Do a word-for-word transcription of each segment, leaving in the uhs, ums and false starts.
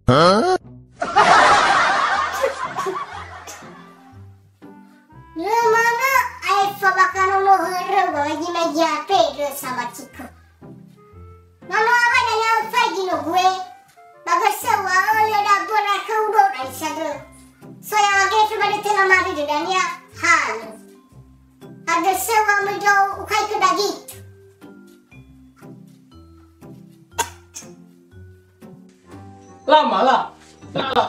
Lö manö aefa bakha nono hörö ba magi-magi ape dö sama ciko. Nono awai dania faigi no gue, ba gösöu wa öli da böra khöu do dari sadö. Soya wa gefe ba dötö lamari dö dania halö. Hadö sewa mendrou ukai ke dagi. Lama la. La, la.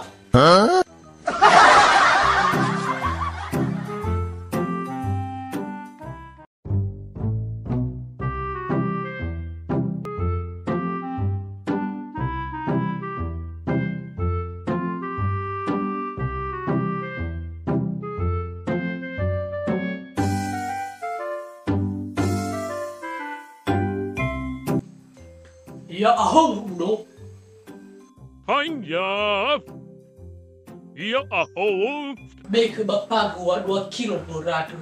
Ia ahou udo. Hanya. Ia ahou. Bekhe ba pagu wa dua kilo beuradu.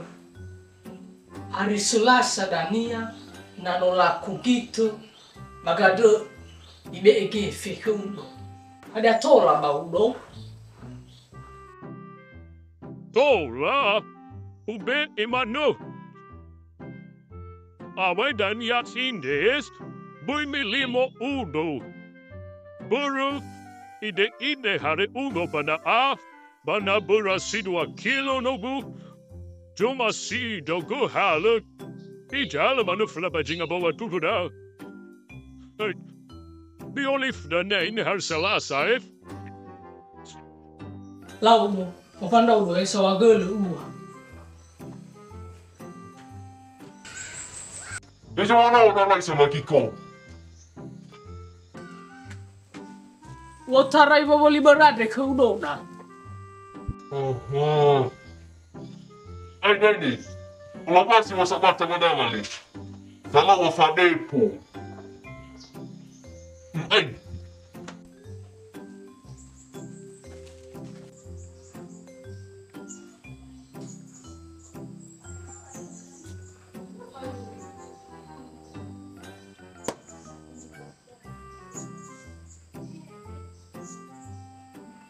Hari Selasa dania na no laku gitu, ba gadö ibe'e gefe khö udo. Hadia tola ba udo? Tola, ube'e manö. Awai dania sindes, böi milimo udo. Börö, ide-ide hare udo ba na'a, ba na böra si dua kilo nogu, zomasi dogu halö, ijala manö felabazinga bawa tutu da. Hey, bi olif da ne ini hari Selasa, eh? Lau mo, ofandau lo esa wagölö ua. Esa wana ona lai sama kiko. U'otarai wowoli börö andre khö udona. Oho. Ai, dai, dai. Ulabasi masa bata ba dawali. Kalau wa fadepo. Ai.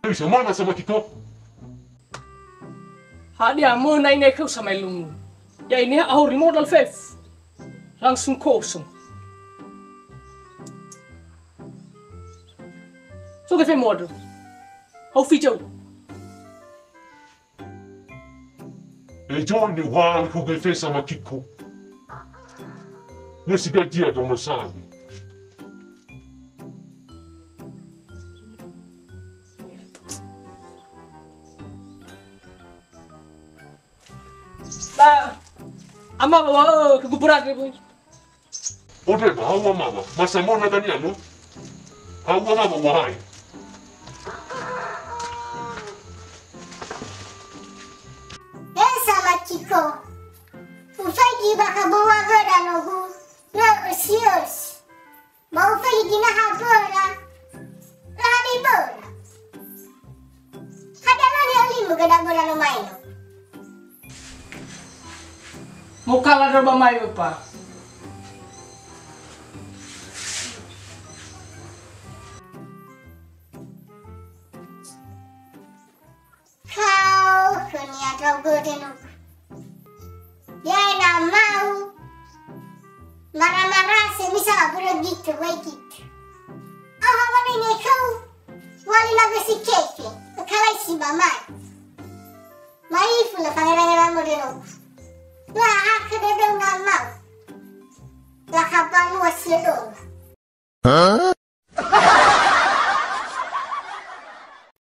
Bisa mana sama kita? Hadia möna ine khöu samaelungu. Ya ine ahori modal fef. Langsung kosong. So gefe modal. Hau fijau. E John, ni wa ku gefe sama kiko. Ne si gadia dono sabi. Ba, ama wa, ke kuburan ke, boy. Ode ba, hawa mama, masa mona dania, no? Hawa mama, wahai. Esa, Makiko. Ufaigi ba kabuwa göda nogu, lö ösiös. Ba ufaigi ginaha böra, lö hadi böra. Hadia no ni'ölimu göda böra no maino? Mokala ndra ba mayo, Pa. Kao khönia ndra'ugö denogu. Yae na mau. Mara-mara se misa abura gitu, wai gitu. Aha wane ne khöu? Wali magösi kefe, ökalai si ba mai. Maifu lö fangera-ngera modenogu. Lö ahakhö dödöu na mau. Lö akha banua si ödöu.